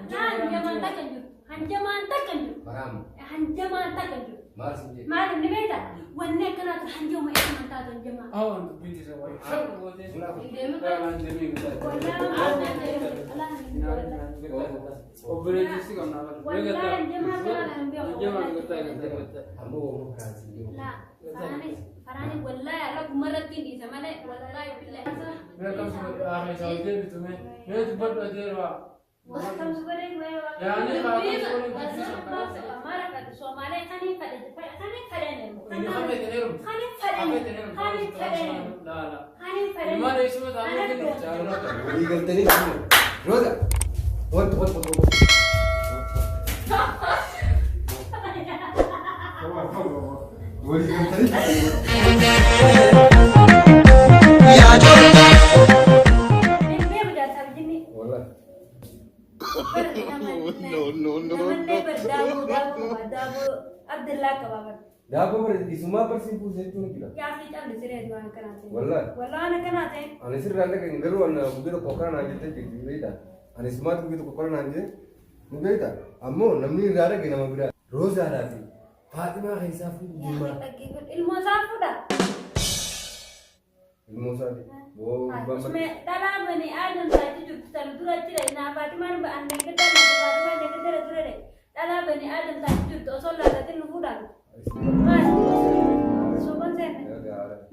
Hanjamaan takka hin jiru. Hanjamaan takka hin jiru. Baraam Hanjamaan takka hin jiru. maal sin jedhe? Maal inni beekta? Wanni akkanaatu hanjama eessa taatu hanjamaa. Awan dubbiin isa waayee. Shaqqa gootee. Deema. Waan deemee guddaa. Wallaahi Obboleettii si qabna. Wallaahi hanjamaa kana hin beeku. Hanjamaa guddaa guddaa. Ammoo waan biraan sin jedhu. Laa faraani faraani wallaahi ala gumarratti hin dhiisa malee wallaahi billahi. Mee kam si godhe haa isaa hojii bitume. Mee dubbadhu ajeerwa. Kam si godhe Yaani haa kam si godhe Soomaalee kaniin fadhe kaniin fadhan Inni hamma itti heerumu. kaniin Hamma fadhan itti heerumu. kaniin fadhan Laala. kaniin fadhan. Ilmaan eessuma taa'anii kennu jaalala. Walii galtanii jiru. Rooza. Wanti wanti wanti. Walii galtanii jiru. Hin beeku jaarsaaf jinni. Wallahi. No no no. Namallee bar daaboo daaboo qaba daaboo Abdullaa qaba bar. Daaboo bara isumaa barsiin buuse jechuun jira. Yaafii cabde siree waan akkanaa ta'e. Wallahi. Wallahi waan akkanaa ta'e. Ani sirraa dhageen garuu ana guyyaa tokko akkana naan jettee jirti ni beektaa? Ani sumaatti guyyaa tokko akkana naan jee ni beektaa? Ammoo namni irraa dhage nama biraa. Roozaadhaa fi Faaximaa keessaa fuudhu deemaa. Ilmoo isaa fuudha. Ilmoo isaati. Boo gubbaan Usme dhalaa bani aadam taati jirtu tan dura jira naa Faatimaan ba'an deeggarta naa Faatimaan deeggarta dura de dhalaa bani aadam taati jirtu osoo laallatin nu fuudhaan. Maali? Suuqan seenne.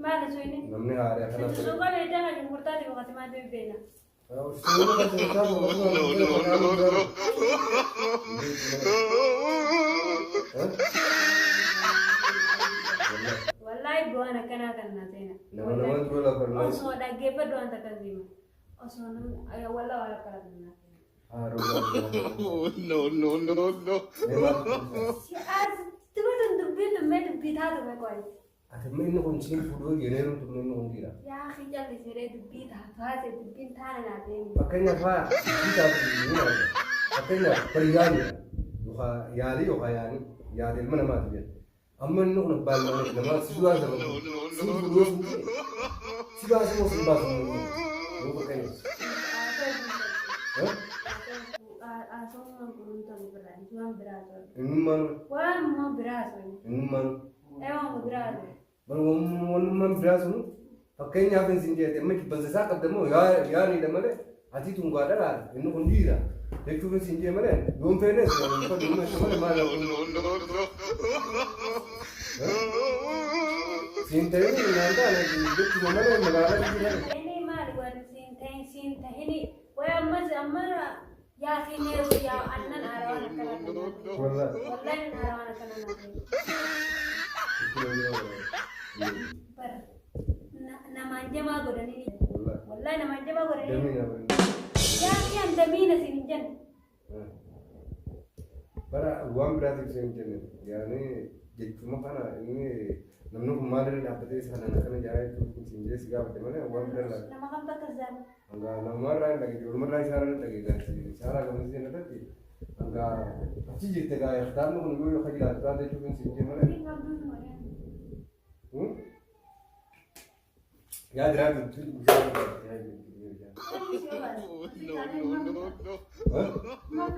Maali suuyni? Namni haaraa kana. Suuqan eeddaa kan shunkurtaati Faatimaa deebi beena. No, no, no, no. Wallaahi bu'aan akkanaa kan naa seena. Nama nama dura lafa irraa. Osoo dhaggeeffadhu waan takka siima. Osoo namni wallaahi waan akkanaa kan naa seena. No, no, no, no. Si as tibatan dubbiin tummee dubbii taatu meeqoon. Ati amma inni kun siin fuudhoo yeroo yeroo inni kun jira. Yaa akhi callisiree dubbii taatu haase dubbiin taana naa seeni. Fakkeenyaaf haa dubbii taatu ni nyaata. Fakkeenyaaf bari yaali yookaan yaalii yookaan yaanii yaada ilma namaati jedha. Amma inni kun abbaan namaa si duraa sababa siin fuudhoo siin ta'e si baasu moo si baasu moo yoo fakkeenyaaf. Haasawummaan kun hin tolu biraa waan biraa tolu. Innummaan Waan immoo biraa tolu. innummaan Eewwan biraa tolu. Bari wannummaan biraa sun fakkeenyaaf hin siin jedhe amma jibbansa isaa qabda moo yaaniidha malee ati tun gaadha laata inni kun dhiira jechuuf hin siin jedhe malee yoon feenes hin fedhu malee maal siin ta'in naan taane jechuma malee magaalaa jira. Inni maali waan siin ta'in siin tahini way ammas amma yaa siinee yaa annan aara waan akkanaa kan naa ta'e. Wallahi. Wallahi annan aara waan akkanaa naa ta'e. Bar namaan jamaa godhanii. Wallahi. Wallahi namaan jamaa godhanii. Damina bari. Yaa kiyyan damiina siin hin jenne. Bara waan biraatiif siin jenne yaani jechuma kana inni namni kun maalirra dhaabbatee isa kanaan akkana jaa jechuun siin jee si gaafate malee waan biraa laata. Nama kamtu akkas jaala. Hanga namumarraa hin dhage ijoollumarraa isaarra hin dhage gaasi isaaraa gamasiisee irratti hanga achi jirte gaa kitaabni kun yoo yoo jiraatu taate jechuun siin jee malee. Siin qabduun malee. Yaa jiraatu bishaan No, no, no, no.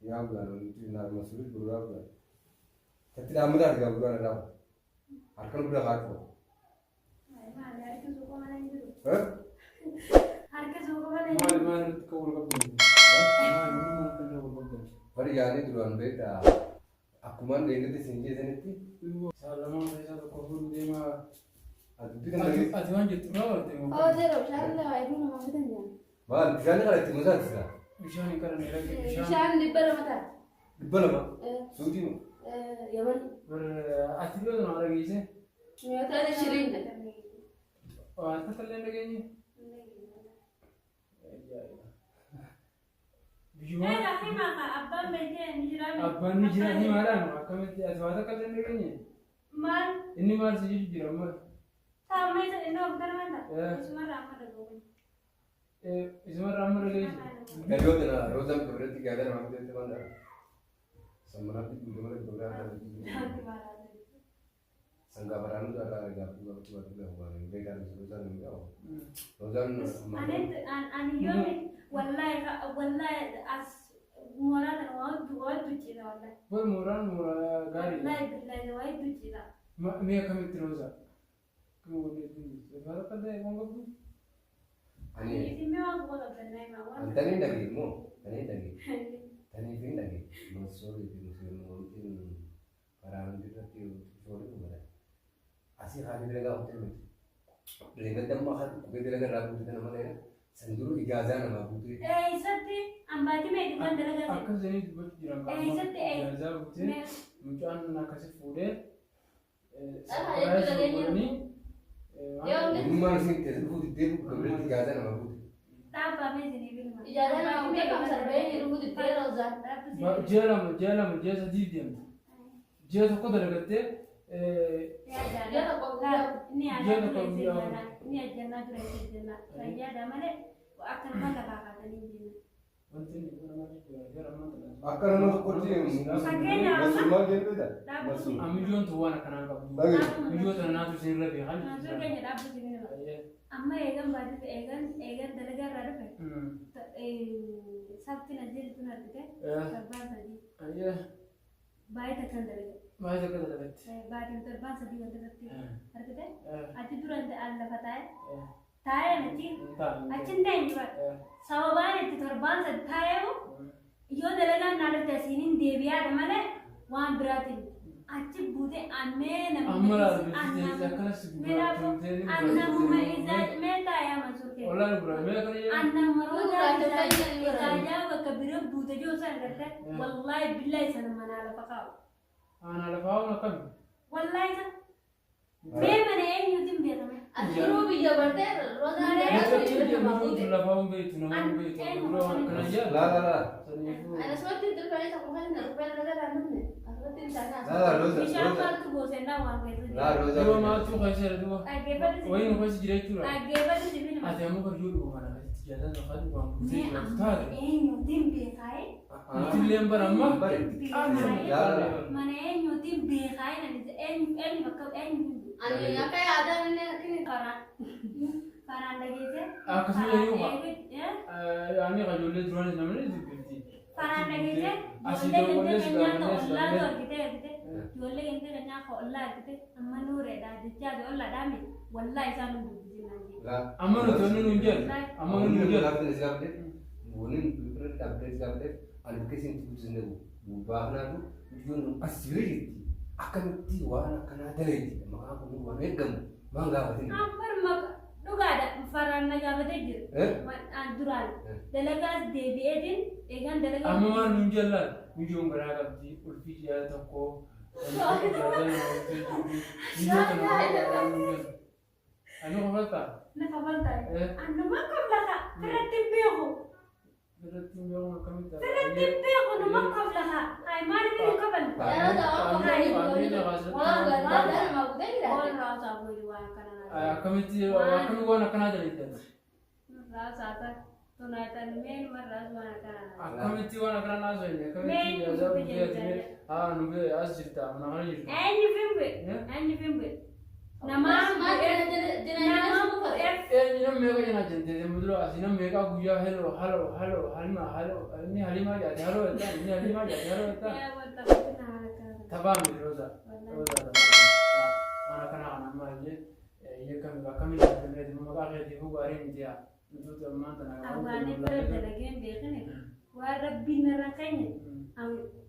Yaa bulaan masuulis gurguraa bulaan. Tatti dhaammataa argaa bulaan irraa harkan bira kaachuu. Maali harki suuqa mana hin jiru. Harki suuqa mana hin Maali jiru. maali irratti kan wal qabdan? Maali maali kan wal qabdan? Bari yaanii duraan beektaa akkumaan dheengatti siin jeesanitti Saalamaan keessaa tokko fuudhu deemaa. ati dubbii kan dhageessu. Ati waan jettu irraa walte moo? Oo jero bishaan lama hedduu nama bitan jira. Maal bishaan kana itti musaatisa? Bishaan hin kadhanne dhaqe bishaan. Bishaan 200 ta'a. 200 suutii moo? Yaman. Ati yoo nama dhageesse Mi'oota shiriin. waan takka illee hin dhageenye. Biyyuma Egaa himaa kaa abbaan beekee ni jira. abbaan ni jira himaadhaan akkamitti ati waan takka illee hin dhageenye. Maal? Inni maal si jedhu jira amma? Saamee isa inni of garmaata. Eh. Isumarraa amma dhaga'u. Isumarraa amma dhageesse. Dhaloota na roozaan biratti gaadha namaa bitee waan dha. Sammanaatti guutuu malee biraa Wanti maal haasa'e? Sangaa baraanuu irraa gaafachuu gaafachuu gaafachuu gaafachuu beekaa Roozaan hin beeku. Roozaan Ani yoomi wallahi wallahi as mooraa kana waa hedduu waa hedduu ciisa wallahi. Bal mooraan mooraa gaarii. Wallahi billahi waa hedduu ciisa. Mee akkamitti Roozaa? Kuma wanni hedduun jirtu. Irraa takka illee waan qabdu. Ani Isin mee waan quba qabdan naa himaa waan. tanii dhagee immoo tanii dhagee tanii fi dhagee Mansuurii fi Musliimoonni karaa hundi irratti shoorri dhumata. Asii haati dalagaa hojjetu miti. Dalagaa damma haa dhukkubee dalagaa irraa buute kana malee san duru ijaazaa namaa buute. Eessatti ambaatii meeqa kan dalagaa seenu? Akkas jedhanii dubbachuu jiran qaama. Eessatti Ijaazaa buutee mucaan akkasi fuudhee. Dhala hedduu dhageenya. Yoo Ogummaan isin itti dhufuu diddee gabiratti ijaazaa namaa buute. Dhaabbaamee isinii bilma. Ijaazaa nama buutee kam sarbee hir'uu diddee Roozaan. Ji'a 2 ji'a 2 ji'a 3 deemta. Ji'a 1 dalagattee Ji'a 1 guyyaa. Inni aadaa ture isin inni ajjannaa ture isin ajjannaa. Fayyaadha malee akka nama lafaa kaatanii hin jenna. Wanti inni kun nama jira jira ammaa tana. Akka nama tokkotti Fakkeenyaaf Mansuur jedhu Mansuur. Amiyyoon tun waan akkanaa qabdu. Dhagee. Miyyoo tana naatu isin irra beekan. Mansuur keenya dhaabbatu isin hima. Amma eegan baatee eegan eegan dalagaa irraa dhufe sabti na jirtu na argite torbaan 3 baay'ee takkan dalaga. Maal akka dalagatti? Baatiin torbaan 3 wanta irratti argite achi dura an lafa taa'e taa'ee achi achi hin ta'in dura sababaan itti torbaan 3 taa'eewu yoo dalagaan naa dhufte asiin deebi'aadha malee waan biraatiin achi buute annee Amma laal beeksisa akkanas gurguratamtee ni annamuma isaa mee taa'ee Mansuur keenya. Ollaan gurgurame mee akkana jedhu. Annamuma roozaa Gurguraacha isaa isaa bakka bira buute jiru san garte wallahi billahi sana manaa lafa kaa'u. Aanaa lafaa waan akkami? Wallahi isa mee mana eenyuutiin beekame? Ati duruu biyya bartee Roozaan Meeshaa miyyoo tun lafaa waan beektu nama waan beektu dura waan akkana jedhu. Laa laa laa. Saniifuu. Ani asumatti dhufanii isa kuufanii na dhufee dalagaa irraa dhufne. Asumatti hin taane Laa laa Roozaa. Bishaan Roozaa. maaltu goosennaa waan keessa Laa jiru. Roozaa. Yeroo maaltu keessa jira duuba? Dhaggeeffatu Wayiin keessa jira jechuudha. Dhaggeeffatu si bilma. Ati ammoo kayyuu dhugu mana keessatti jaalala lafaa dhugaan guutee Mee jiraatu amma taate. eenyuutiin beekaa'e? Nuti illee bara amma. Laa laa. Mana eenyuutiin beekaa'e nani eenyu eenyu bakka eenyu Ani akka yaadaan inni akkini. karaan karaan dhageesse. Akkasuma jedhuu Ani ijoollee duraanis namni dubbifti. Karaan dhageesse Asii ijoollee ijoollee gantee keenyaa si ka ollaatu gaafannee argite argite ijoollee gantee keenyaa ka ollaa argite amma nuureedha jechaa fi ollaadhaa mi wallaa isaan hin dubbisin naan jedhe. Laa. Amma nuti wanni nuun jedhu. Amma nuun jedhu. Wanni dhaabbatee gaafate ani bakka isin guddisne gubbaa kanaatu biyyoon as bira jirti. Akkamitti waan akkanaa dalayti maqaan kun waan eeggamu maan gaafatin. Ambar maqa dhugaadha faraan na gaafatee jiru. Duraan dalagaas deebi'eetiin eegaan dalagaa. Amma maal nuun jallaan miyyoon garaa qabdi ulfii ji'a 1. Ani kofaltaa? Na kafaltaa. Annuma kaflata irratti hin beeku. Irratti hin beeku akkamitti? Irratti hin beeku numa kaflata. Ay maaliif hin kafalle? Yeroo ta'u waan waan waan nama guutee jiraate. Waan raasaa godhi waan kana. Akkamitti akkamitti waan akkanaa dalagdan? Raasaa ta'a. Tunaatan meen marraas waan akkana. Akkamitti waan akkanaa naasoo akkamitti yaazaa buutee ati haa nu bee as jirta mana kana jirta. Eenyu finbe? Eenyu finbe? Namaan Maal namaan bu'eef. Eenyu nam meeqa jenaa jentee mudura asii nam meeqa guyyaa hello halo halo halima halo inni halimaa jaate halo jettaan inni halimaa jaate halo jettaan. Yaa wanta guddina waan akkana. Taphaa miti Roozaa. Roozaa taphaa waan akkanaa kana amma illee yakka akkamitti argameeti maqaa keetiifuu gaarii miti yaa nuti ammaan tana Awaanii bira dalageen beekne waan rabbiin narra keenya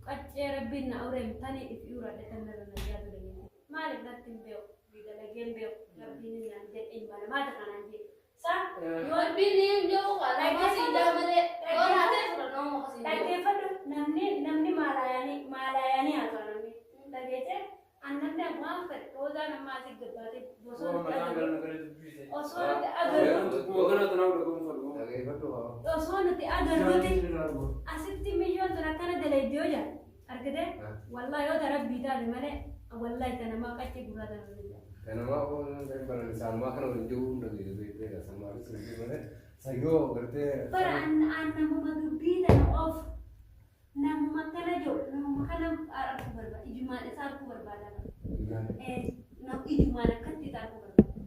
qaccee rabbiin na ureen tani if uradhe tan narra na jaatu dalageen. Maaliif natti hin beeku? Dalageen beeku rabbiin naan jedhe ilma namaati kanaan jedhe. Sa yoo Rabbiin hin jiru nama siidaa malee yoo taatee fudhannoo muka siidaa. Dhaggeeffadhu namni namni maalaayanii maalaayanii haasa'u namni dhageesse an namni waan fedhe roozaan amma asii gabbaatee bosona Mataan gara gara dubbise. osoo nuti agarru Akkuma kana tanaaf dhagahuun fadhu. Dhageeffadhu haa. osoo nuti agarruuti asitti miyyoon tun akkana dalaydee yoo jira argite wallahi yoo ta rabbii taate malee wallahi ta namaa qaccee gurraa tana jira. Kanamaa ooluu baran isaanumaa kana waliin jiru hunda beekee sammaaru sirrii malee sayyoo gartee. Bara an an namuma dubbii tana of namuma kana jiru namuma kana arguu barbaada ijumaan isaa arguu barbaada. Nam ijumaan akkatti taa'u barbaada.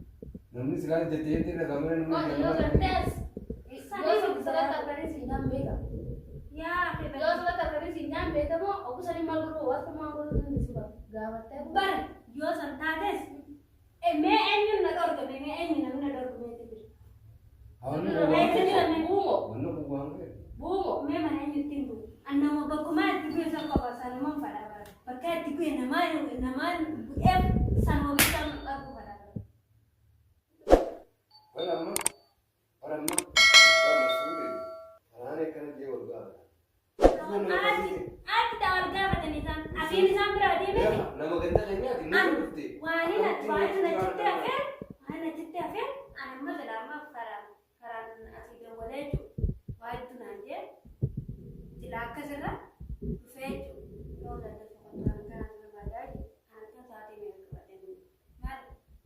Namni silaa jettee jettee dhagahamee Yoo namni. gartees yoo salata akkanii siin naan beekamu. Yaa Yoo salata akkanii siin naan beekamu oggusanii maal godhuu waan maal godhuu dandeessu gaafattee. Bar yoo san taates mee eenyuun na dhorkame mee eenyu namni na dhorkame jira. Hawaasni Eessa jira mee? Buumo Wanni kun waan ta'eef. buumo. Mee mana eenyutti hin bu'u. Annama bakkumaa itti bu'e san qofa sanumaan fadhaa bara. Bakka itti bu'e namaan namaan bu'eef sanuma bichaan arguu fadhaa bara. Wal amma wal amma waan masuudee karaan akkana jee wal gaafata. Ati ati ta'a wal gaafatan isaan asiin isaan biraa deemee Nama ganda keenyaati nama dhufte. waan waan achitti hafee waan achitti hafee ani amma jedhama karaan karaan asii dawwalee jechuudha. Waa hedduu naan jee sila akkasirra dhufee jechuudha. Yoo dandeessu kan turan karaan barbaadaa jechuudha. Ani akka sa'aatii meeqa qabadhee maal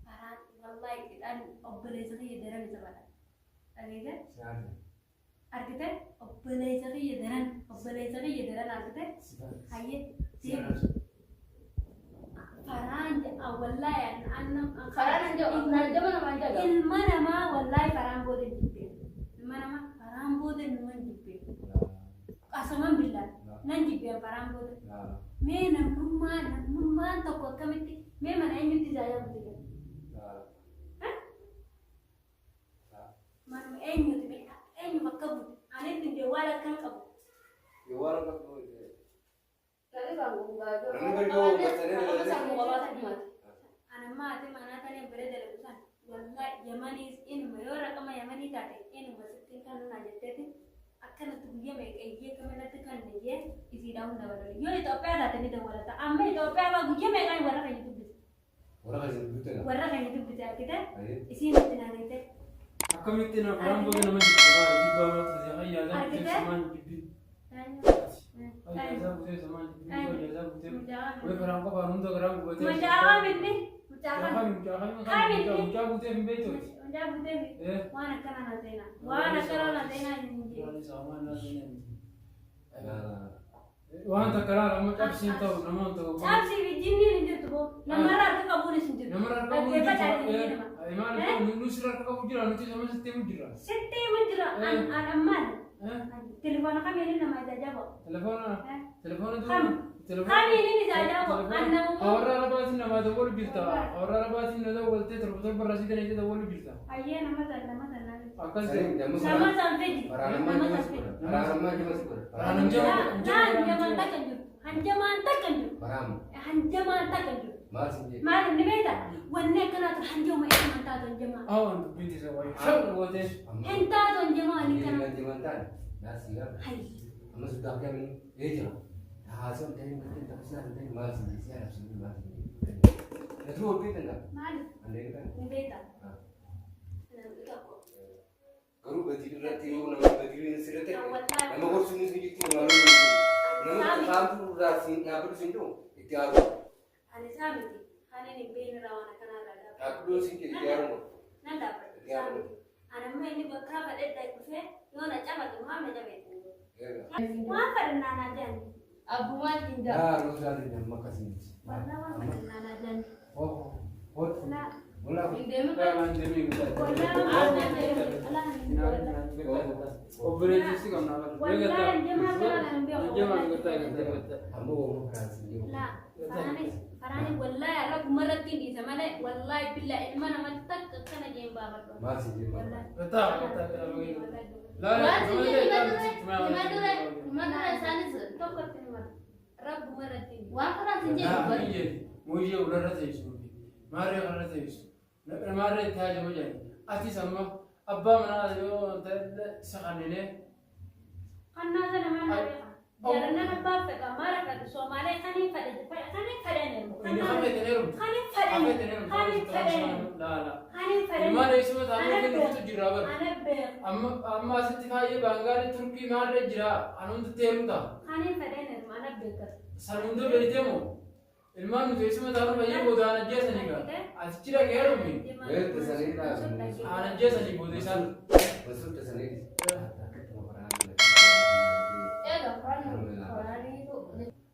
karaan wallaahi hidhaan obboleessa kiyya daran isa badha. Dhageesse argite obboleessa kiyya daran obboleessa kiyya daran argite hayyee deemu. Faraan jedha wallaahi annan Karaan naan jama namaan jedha. Ilma namaa wallaahi faraan booda hin jibbeen. Ilma namaa faraan booda numa hin jibbeen. Qasaman billaa nan jibbeen faraan booda. Mee namnummaa namnummaan tokko akkamitti mee mana eenyutti ijaajaa buute jedha. Manuma eenyuti mee eenyu bakka buute ani ittiin jawwaala akkan qabu. Yoo waan qabdu Anammaa ati manaa tana bira dalagu san wallaahi yamaniis inuma yoo raqama yamanii taate inuma sittiin kan nunaa jetteeti akkanatti guyya meeqa iyyee kamanatti kan iyyee isiidhaa hunda dabalatu yoo Itoophiyaa taate ni dawwalata amma Itoophiyaa baa guyya meeqaan warra kan dubbise Warra kan dubbite warra kan dubbise argite Aye. isiin itti naanite Akkamitti na karaan booda nama jibba jibbaa maaltu ta'e hayyaa isaa butee samaan jibbi. Hayyaa isaa butee samaan jibbi hayyaa isaa butee. Wai karaan qofaan hunda karaan gubatee. mucaa minni mucaa Mucaa kan kami mucaa kami mucaa mucaa butee hin beektu. mucaa butee Eh. waan akkana na seenaa waan akkana na seenaa hin jiru. Waan isaa waan naa seenaa. Waan takka laala amma cabsiin ta'u namaan ta'u. Cabsii fi jinniin hin jirtu boo namarraa harka qabuunis hin jirtu. Namarraa harka qabuun Dhaggeeffachaa jirtu. jiru nama. Imaan nu sirraa harka qabu jira nuti sama sitti himu jira. Sitti himu jira an an ammaan telefoona kamiinin nama ajaajaa bo'o. Telefoona telefoona Kam? Kamiinin ijaajaa bo'o an namummaa. Hawarra arabaatiin namaa dawwalu jirta. Hawarra arabaatiin na dawwaltee torba torba irraa sitan ija dawwalu jirta. Ayyee nama san nama san nama. Akkas jedhu. Nama san fedi. Waraanammaa Nama jima san si fedi. godha. Waraanammaa jima si godha. Waraanam jama. Naa hanjamaan takka hin jiru. Hanjamaan takka hin jiru. Waraanam. Hanjamaan takka hin jiru. Maal sin jedhe? Maal inni beektaa? Wanni akkanaa ture hanjama eegumaan taatu hanjamaa. Awwan dubbiin isa waayee. Shawwa gootee. Hin taatu hanjamaa wanni Inni akkanaa. jiman taane naas si gaafa. Hayyi. Amma suddaa kamiin ee jira. Haasawwan ta'in ta'in taphisisaa ta'in maal sin jedhe? Si arabsin maal sin jedhe? Na turuu hojii danda'a. Maali? Andeen kan. Ni beektaa? Namni tokko. Garuu gatii irratti yoo nama gatii sirriitti nama gorsuun ni jirtu nama nama saamtuu irraa siin dhaabbatu siin jiru itti aaru. Ani isaa miti. Ani hin beekne irraa waan akkanaa irraa dhaabbadhu. Dhaabbatu siin jedhe itti aaru. Nan dhaabbadha. Isaa miti. Ani amma inni bakka fadhedha dhufee yoo na cabate waan na cabeetti. Waan fadhannaa naa jedhan. Abbumaan hin jaa. Yaa roosaan nama akkasii miti. Walaa waan fadhannaa naa jedhan. Oh oh. Laa. Walaa. Hin deemin. Waan deemee Walaa waan fadhannaa naa jedhan. Obboleettii si qabna. Walaa hanjamaa kana nan beeku. Hanjamaa gartaa gartaa gartaa. Amma wooma Firaansi jiru. Laa. Faraanis faraanis wallaahi har'a gumarratti hin dhiisa malee wallaahi billaa ilma nama takka akkana jeen baafadhu. Maal sin jedhe? Wallaahi. Gartaa gartaa gartaa. Waan si jedhu hima dure hima dure hima dure isaanis Tokkotti himata. Rabbumarratti hin dhiisa. waan karaan sin jedhu bari. Muujee ularra teessu. Maarree karra teessu. Maarree itti haajama jedhani. Atis amma abbaa manaa yoo isa kanneenee Kannaa sana maal beeka? Jaalannan abbaa fedha maara fedhu Somaalee kaniin fedhe kaniin fedhan inni hafeetin heerumte. kaniin fedhan Hafeetin heerumte. kaniin fedhan Laala. kaniin fedhan Ilmaan eessuma taa'anii kennuutu jira bara. ana beeku Amma amma asitti faayee baangaalee Turkii maarree jira. An hundi heerumta. kaniin fedhan ana beekas. San hunda beeytee moo? Ilmaan nuti eessuma taa'an baay'ee booda aan ajjeesanii gaa. Asichi dhaqee heerumni. Beekta sanii dhaabu. Aan ajjeesanii booda isaan. Masuuta sanii. Egaa karaan karaaniitu.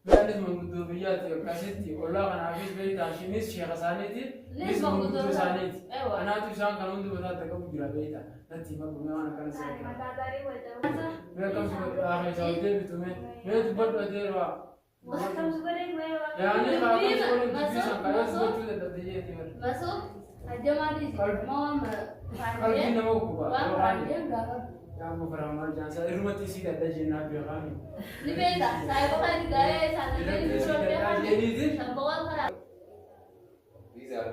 Meeshaan manguddoo biyyaa Ati akkasitti ollaa kanaafis beektaa ishiinis sheeka isaaniiti. Nis manguddoo isaaniiti. Anaatu isaan kan hundi mataa itti qabu jira beektaa. Natti hima kun waan akkana si argina. Mee akkam si godhu haa keessaa ol deebitu mee. Mee dubbadhu ati yeroo. Yaani haa akkam si godhu dubbii san kaayoo dubbachuu dadhabde jeeti bara. Masoo ajjamaatiis immoo waan Qalbiin nama gubaa. waan faraanjeen gaafatu. Yaa faraan maal jaansaa irrumatti isii gadda jennaa beekaami. Ni beekta saayiba kan gaa'ee saayiba Jeeniitiin. shambawwan karaa Viizaa.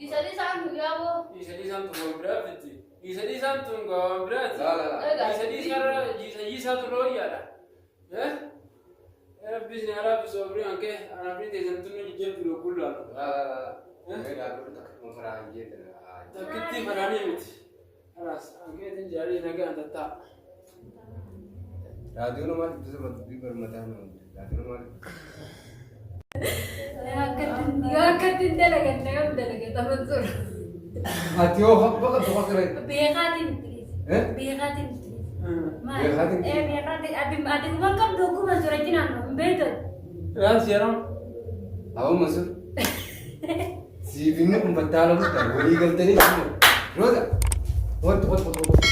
isa isaan guyyaa boo Isa dhiisaan tun waan biraatti. Isa dhiisaan tun waan biraatti. Laa laa laa. Isa dhiisarra isa dhiisaa tun rooyyaadha. Eh? Rabbis ni araabis obri anke anafni teessan tun ni jejjeetu lukkullaan. Laa laa laa. Mee dhaabbatu takka kuma faraan jeetan. Takkitti faraanii miti. Kalaas ankeetiin jaarii nagaan tattaa. Raadiyoon maal ittisa dubbii barmataa nama raadiyoon maal Yoo akkatti hin dalaganne yoom dalagata Mansuur? Ati yoo bakka tokko kire. Beekaatiin itti dhiise. Eh? Beekaatiin itti dhiise. Maali? Beekaatiin? Ee beekaatiin ati ati guban qabdu akkuma Mansuur achi naannoo hin beektu. Raas yeroo Awwa Mansuur. Siif inni kun fattaala guddaa walii galtanii jiru. Roota. Wanti wanti wanti wanti.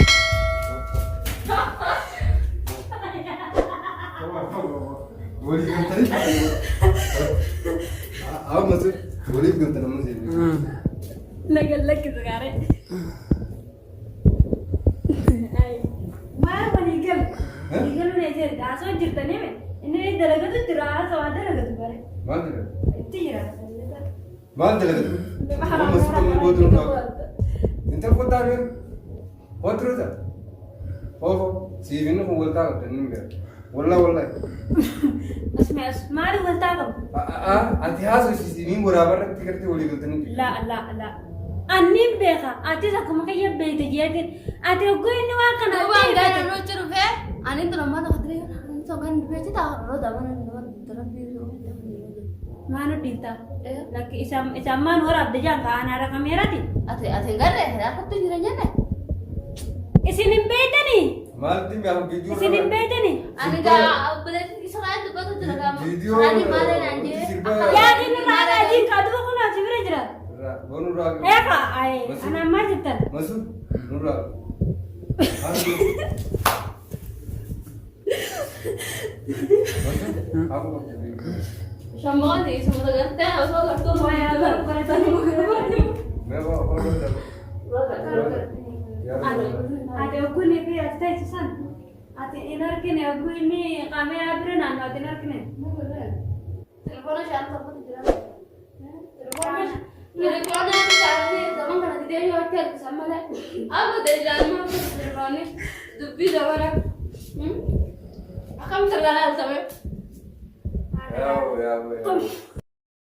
Walii galtanii jiru. Awwa Mansuur waliif galtan amma siif. Nagan lakkisu gaaree. Maal walii galu? Walii galuun eessa erga haasawaa jirtanii mee? Inni dalagatu jira haasawaa dalagatu bare. Maal dalagatu? Itti jira. Maal dalagatu? Awwa Mansuur amma gootu nurraa. Intal kottaa beeku. Kottu roota. Oofo siif inni kun waltaa qabda inni beeku. Wallaa wallaahi. Asme as maali waltaa qabu? Ati haasofsiisi niin waraabarratti gartee walii galtanii jirtu. La la la. Annin beeka atis akkuma kiyya beekte jeetin ati hogguu inni waan kana Duubaan gaara nuti dhufee ani tun amma tokko diree ani tun kan dhufee jita roda mana nama darabbii Maanu dhiifta? Lakki isaan isaan maan waraabde jaan ka anaadha kameerati. Ati ati garee akkatti jira jenne. Isin hin beektanii? Maaltu gaafa viidiyoo Isin hin beektanii? Ani gaa obboleessi isa kan dubbatu jira gaama. Viidiyoo Ani maal naan jee. Yaadin irraa adii kaaduma kun asi bira jira. Nurraa Eeqa ayi anaan maal jettan? Masu nurraa. Masu aku Shamboon isuma gartee osoo gartuu Ati ogguun fi as teessu san ati hin argine ogguu inni kaameeraa bira naannoo ati hin argine. Telefoona shaan tokkotu jira. Telefoona shaanii zaman kana didee yoo achi harkisan malee. Amma deejaanuma telefoonni dubbii dabala. Akkam sirraa laaltame. Yaa yaa yaa.